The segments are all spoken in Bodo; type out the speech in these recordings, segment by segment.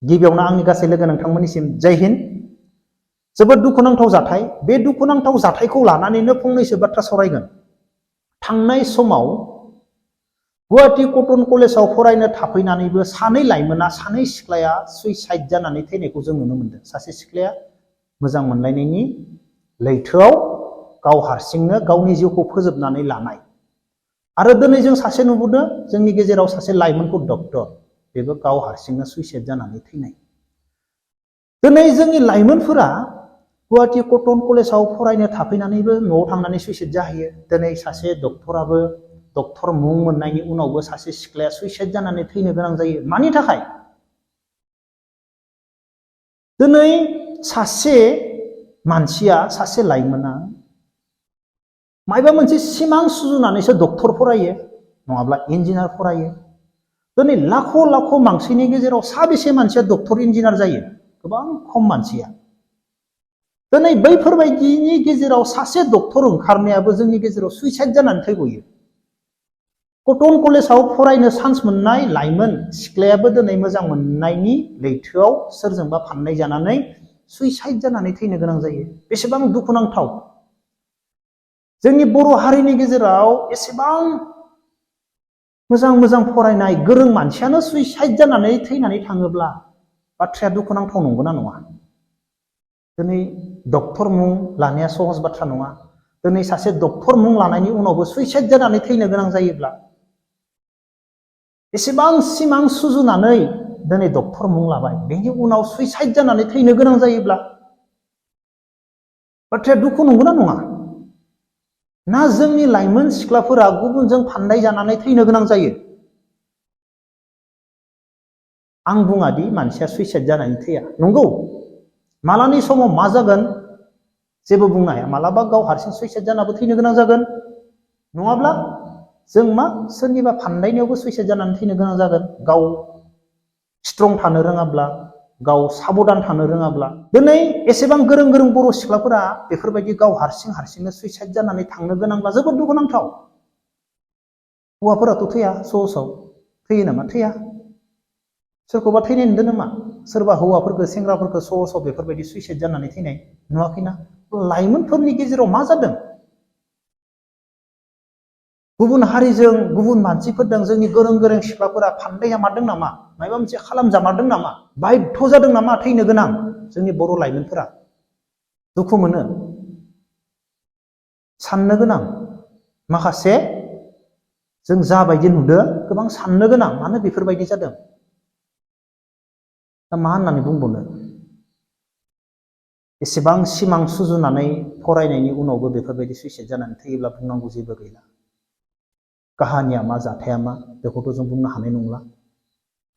गिबियावनो आंनि गासै लोगो नोंथांमोननिसिम जय हिन्द। जोबोद दुखुनांथाव जाथाय। बे दुखुनांथाव जाथायखौ लानानैनो फंनैसो बाथ्रा सावरायगोन। थांनाय समाव गुवाहाटी कटन कलेजाव फरायनो थाफैनानैबो सानै लाइमोना, सानै सिख्लाया सुइसाइड जानानै थैनायखौ जों नुनो मोनदों। सासे सिख्लाया मोजां मोनलायनायनि लैथोआव गाव हारसिंनो गावनि जिउखौ फोजोबनानै लानाय। आरो दिनै जों सासे नुबोदों, जोंनि गेजेराव सासे लाइमोनखौ डक्टर, बेबो गाव हारसिंनो सुइसाइड जानानै थैनाय। दिनै जोंनि लाइमोनफोरा गुवाहाटी कटन कलेजाव फरायनो थाफैनानैबो न'आव थांनानै सुइसाइड जाहैयो। दिनै सासे डक्टराबो डक्टर मुं मोननायनि उनावबो सासे सिख्लाया सुइसाइड जानानै थैनो गोनां जायो। मानि थाखाय? दिनै सासे मानसिया, सासे लाइमोना मायबा मोनसे सिमां सुजुनानैसो डक्टर फरायो, नङाब्ला इन्जिनियार फरायो। दिनै लाख' लाख' मानसिनि गेजेराव साबेसे मानसिया डक्टर इन्जिनियार जायो? गोबां खम मानसिया। दिनै बैफोरबायदिनि गेजेराव सासे डक्टर ओंखारनायाबो जोंनि गेजेराव सुइसाइड जानानै थैगयो। कटन कलेजाव फरायनो चान्स मोननाय लाइमोन सिख्लायाबो दिनै मोजां मोननायनि लैथोआव सोरजोंबा फाननाय जानानै सुइसाइड जानानै थैनो गोनां जायो। बेसेबां दुखुनांथाव। जोंनि बर' हारिनि गेजेराव एसेबां मोजां मोजां फरायनाय गोरों मानसियानो सुइसाइड जानानै थैनानै थाङोब्ला बाथ्राया दुखुनांथाव नंगौना नङा? दिनै डक्टर मुं लानाया सहज बाथ्रा नङा। दिनै सासे डक्टर मुं लानायनि उनावबो सुइसाइड जानानै थैनो गोनां जायोब्ला, एसेबां सिमां सुजुनानै दिनै डक्टर मुं लाबाय, बेनि उनाव सुइसाइड जानानै थैनो गोनां जायोब्ला बाथ्राया दुखु नंगौना नङा? ना जोंनि लाइमोन सिख्लाफोरा गुबुनजों फाननाय जानानै थैनो गोनां जायो? आं बुङादि मानसिया सुइसाइड जानानै थैया। नंगौ, मालानि समाव मा जागोन जेबो बुंनो हाया। मालाबा गाव हारसिं सुइसाइड जानाबो थैनो गोनां जागोन, नङाब्ला जों सोरनिबा फानदायनायावबो सुइसाइड जानानै थैनो गोनां जागोन। गाव स्ट्रं थानो रोङाब्ला, गाव साबधान थानो रोङाब्ला। दिनै एसेबां गोरों गोरों बर' सिख्लाफोरा बेफोरबायदि गाव हारसिंनो सुइसाइड जानानै थांनो गोनांब्ला जोबोद दुखुनांथाव। हौवाफोराथ' थैया सहसाव। थैयो नामा? थैया। सोरखौबा थैनाय नुदों नामा? सोरबा हौवाफोरखौ, सेंग्राफोरखौ सहसाव बेफोरबायदि सुइसाइड जानानै थैनाय नुवाखैना? लाइमोनफोरनि गेजेराव मा जादों? गुबुन हारिजों, गुबुन मानसिफोरजों जोंनि गोरों गोरों सिख्लाफोरा फानदाय जामारदों नामा? माबा मोनसे खालामजामारदों नामा? बायध्य जादों नामा थैनो गोनां? जोंनि बर' लाइमोनफोरा दुखु मोनो, साननो गोनां। माखासे जों जाबायदि नुदों, गोबां साननो गोनां। मानो बेफोरबायदि जादों? दा मा होननानै बुंबावनो? एसेबां सिमां सुजुनानै फरायनायनि उनावबो बेफोरबायदि सुइसाइड जानानै थैयोब्ला बुंनांगौ जेबो गैला। काहानिया मा, जाथाया मा, बेखौथ' जों बुंनो हानाय नंला।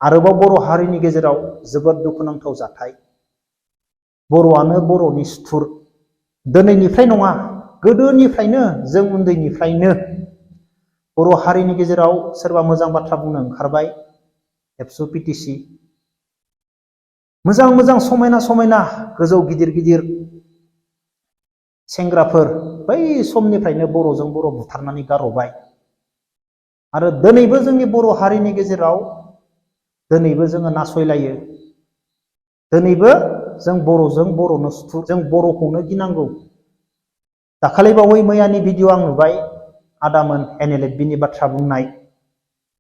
आरोबाव बर' हारिनि गेजेराव जोबोद दुखुनांथाव जाथाय। बर'आनो बर'नि सुथुर। दिनैनिफ्राय नङा, गोदोनिफ्रायनो, जों उन्दैनिफ्रायनो बर' हारिनि गेजेराव सोरबा मोजां बाथ्रा बुंनो ओंखारबाय, एबसु पिटिसि, मोजां मोजां समायना समायना गोजौ गिदिर गिदिर सेंग्राफोर बै समनिफ्रायनो बर'जों बर' बुथारनानै गारहरबाय। आरो दिनैबो जोंनि बर' हारिनि गेजेराव दिनैबो जोङो नासयलायो। दिनैबो जों बर'जों बर'नो सुथुर, जों बर'खौनो गिनांगौ। दाखालि बावै मैयानि भिडिअ आं नुबाय, आदामोन NLFBनि बाथ्रा बुंनाय।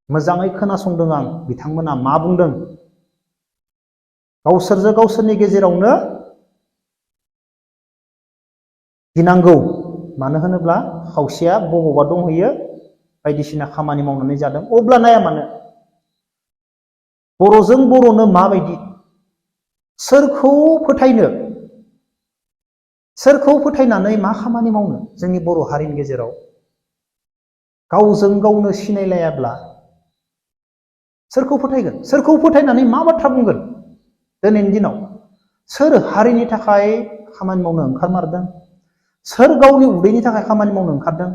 मोजाङै खोनासंदों आं, बिथांमोना मा बुंदों। गावसोरजों गावसोरनि गेजेरावनो गिनांगौ। मानो होनोब्ला खावसेया बबावबा दंहैयो, बायदिसिना खामानि मावनानै जादों। अब्ला नाया मानो बर'जों बर'नो माबायदि, सोरखौ फोथायनो, सोरखौ फोथायनानै मा खामानि मावनो? जोंनि बर' हारिनि गेजेराव गावजों गावनो सिनायलायाब्ला सोरखौ फोथायगोन? सोरखौ फोथायनानै मा बाथ्रा बुंगोन? दिनैनि दिनाव सोर हारिनि थाखाय खामानि मावनो ओंखारमारदों? सोर गावनि उदैनि थाखाय खामानि मावनो ओंखारदों?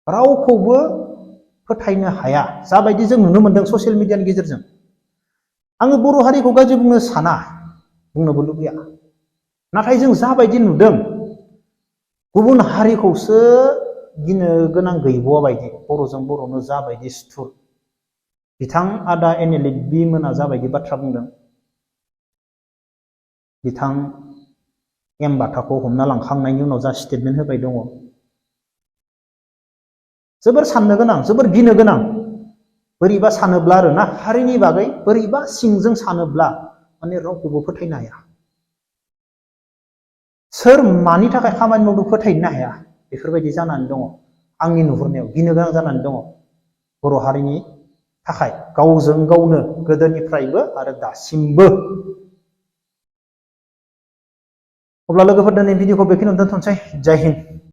रावखौबो फोथायनो हाया, जाबायदि जों नुनो मोनदों ससियेल मिडियानि गेजेरजों। आङो बर' हारिखौ गाज्रि बुंनो साना, बुंनोबो लुबैया। नाथाय जों जाबायदि नुदों, गुबुन हारिखौसो गिनो गोनां गैबावा बायदि, बर'जों बर'नो जाबायदि सुथुर, बिथां आदा NLD मोना जाबायदि बाथ्रा बुंदों, बिथां एम बाथाखौ हमना लांखांनायनि उनाव जा स्टेटमेन्ट होबाय दङ, जोबोर साननो गोनां, जोबोर गिनो गोनां। बोरैबा सानोब्ला आरो ना, हारिनि बागै बोरैबा सिंजों सानोब्ला माने रावखौबो फोथायनो हाया। सोर मानि थाखाय खामानि मावदों फोथायनो हाया, बेफोरबायदि जानानै दङ। आंनि नुहुरनायाव गिनो गोनां जानानै दङ बर' हारिनि थाखाय, गावजों गावनो गोदोनिफ्रायबो आरो दासिमबो। अब्ला लोगोफोर, दिनै भिडिअखौ बेखिनियावनो दोनथ'नोसै। जय हिन्द।